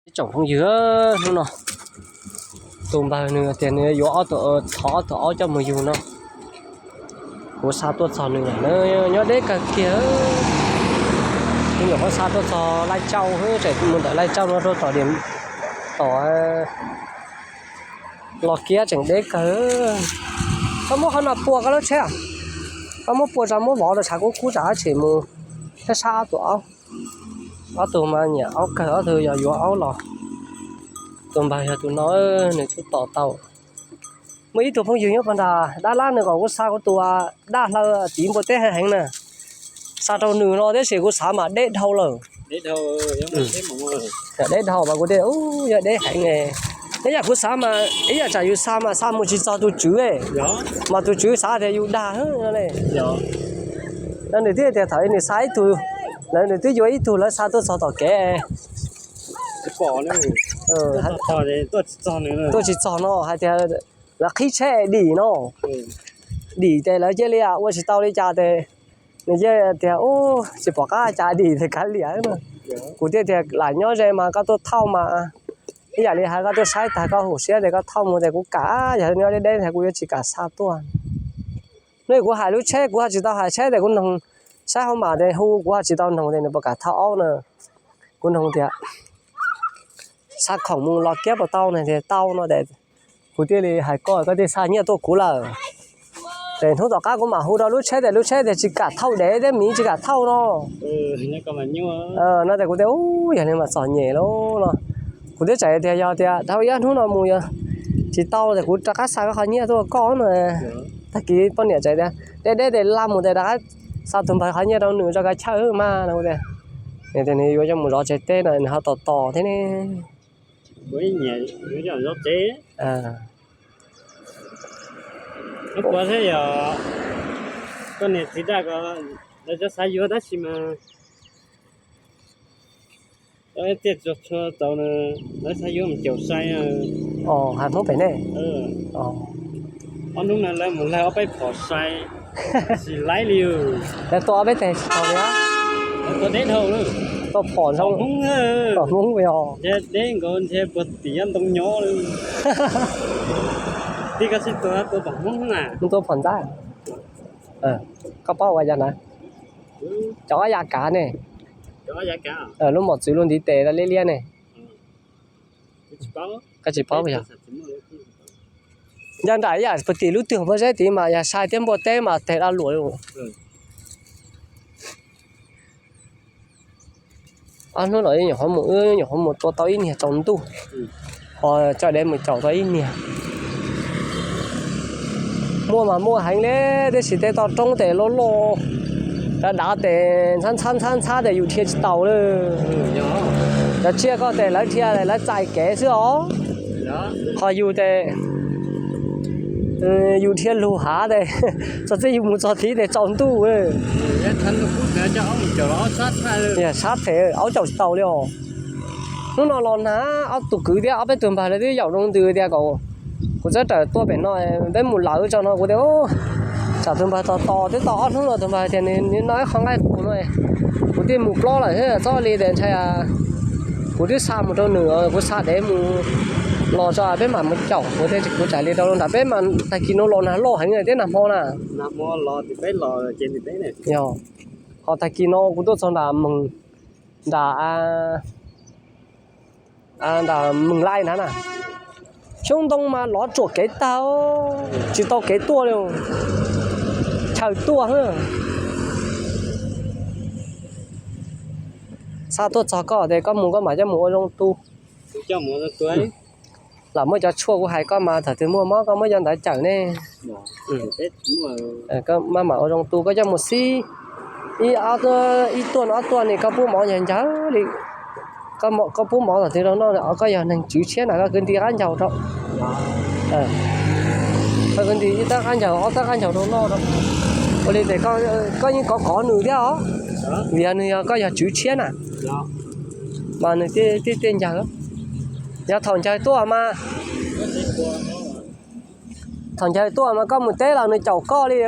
Ib tsoom phooj ywg, hnub no tus npawg nws tias nws yuav ob tug, thov ob tug aub coj mus yug no. Kuv xa tuaj txog nws lawm na, nyob deb kawg kiag. Kuv nyuam qhuav xa tuaj txog Laij Tsauj, tseem mus ntawm Laij Tsauj no rau tom, tom Los Kiab tseem deb kawg. Koj muab qhov no pua koj lub tsheb, koj muab pua tso muab vov rau tshav kub kub tsam dab tsi mus. Thiab sab ob tug aub, ob tug mas nyiam aub kawg, ob tug yog yuav aub los. Tus npawg yog tus no, nws twb tos tau. Muaj ib tug phooj ywg nyob puag nram Dab Lab nws kom kuv xa kuv tus daj hlaw tiv npua teb heev heev na. Xa rau nws no tab sis kuv xav mas deb dhau lawm. Deb dhau mas kuv tias yog deb heev. Ib yam kuv xav mas ib yam tsam yus xa mas xa mus tsis txog tus tswv, mas tus tswv xav tias yus dag no. Nws twb tias thaum nws xa ib tug, lawv nws twb yuav ib tug lawv xa tuaj txog tom kev tuaj tsis txog no hais tias lawv qhib tsheb dim no, dim ces lawv cia li ua tsis tau li cas ces nws cia tias tsis pom qab cas dim ces kav liam. Kuv thiaj tias lam nyob ze mas koj tuaj thauj mas ib yam li hais koj tuaj saib tag koj hauv siab tias koj thauj mus tias kuv kam, yog nyob deb deb kuv yuav tsis kam xa tuaj. No kuv hais lub tsheb, kuv ho tsis tau hais tsheb tias kuv noog saib hauv mas tias hu, kuv ho tsis tau noog tias nws puas kam thauj aub na. Kuv noog tias xa khoom mus Los Kiab puas tau no, tias tau no ces kuv thiaj li hais koj, koj thiaj xa nyiaj tuaj kuv lawm. Ces hnub tom qab kuv mam hu rau lub tsheb tias lub tsheb tias tsis kam thauj dev thiab miv tsis kam thauj no. No tias kuv tias yog li mas txom nyem lauj no. Kuv twb tseem tias yog tias dhau ib hnub no mus yog tsis tau tias kuv rov qab xa koj qhov nyiaj tuaj koj no. Tag kis poj niam tseem tias deb deb tes laj mus tes rov qab xa tus npawg qhov nyiaj rau nws tso kav chawj mas no. Tias nws yuav coj mus zov tsev teb no nws ho tos tos thiab ne. Ua ib niam zov tsev. Puas thiab yog koj niam txiv daj ko, lawv cov xav yuav tab sis mas tiaj txhua tau, lawv xav yuav mus caum sai. Hais Hmoob pem ne? Ob hnub no lawv mus laig ob peb phom sai, tsis laib li. Lawv tua ob peb teg tsis tau li. Tua deb dhau, tua phom zoo. Hmoob, Hmoob yog deb nkaus ntshe puag tim ntoo nyob. Tib koj sib tua tua phom Hmoob na. Tua phom ntxab. Koj paub ua cas na? Cov ob yav kav ne. Lub mom txwv lub ntiv tes liab liab ne. Koj tsis paub yog? Nco nram ib yam puag tim lub twg puag zeb tid mas yog sai thiab npua teb mas teg dab luam li. Ob hnub los nyuam qhuav mus, wb nyuam qhuav mus tua tau ib niag tsaus ntuj, ho coj dev mus caum tau ib niag. Muaj mas muaj heev li, tiam sis tej toj roob tes loj loj, dav dav tes ntxhab ntxhab ntxhab ntxhab tes yus dhia tsis taus li. Cov tsiaj koj tes lawv dhia lawv txais kev xwb os. Ho yus tes yus dhia lug hav tes txog txij yus mus txog tid tes tsaus ntuj. Yog sab phem aub caum tsis taus li os. Hnub no los nag ob tug kwv thiab ob peb tug npawg lawv twb yaum zoo ntws tias kom kuv txhob rawm tuaj pem no, peb mus lawm tso no. Kuv tias tsam tus npawg tos tos twb tau ob hnub no, tus npawg tias nws noj ib qho nqaij qus no, kuv thiaj mus plob lawm thiab txhob li tes ntshai. Kuv twb xa mus rau nws, kuv xa dev mus los tso peb mam mus caum. Kuv tias kuv tsam li rau nram peb mas tag kis no los nag loj heev thiab nag hmo na. Yog, ho tag kis no kuv tuaj txog nram, nram, nram Mees Laij ntag na. Xyoob ntoo mas lov tsuam kev tag, tsis tau kev tuaj li, chaw tuaj. Xa tuaj txog koj tias koj mus koj mam coj mus ua zoo tu. Lam muab cov tshuaj kuv hais koj mas thaum twg muaj mob koj muab cov ntawd cawm ne. Maj mam ua zoo tu, koj coj mus xib ib, ib tuaj ob tuaj ne koj pub mov ncaws ncaws li. Koj pub mov thaum twg rau noj, koj yog neeg tswv tshiab na koj kwv nti qab ncaug rau, koj kwv nti ib tab qab ncaug ob tab qab ncaug rau noj rau. Ua li tes koj yeej kov kov nws thiab os, vim yog nws yog koj yog tswv tshiab na, mas nws thiaj ncaws. Yog thaum ncaws tuaj mas, thaum ncaws tuaj mas koj mus teb los nws caum koj li.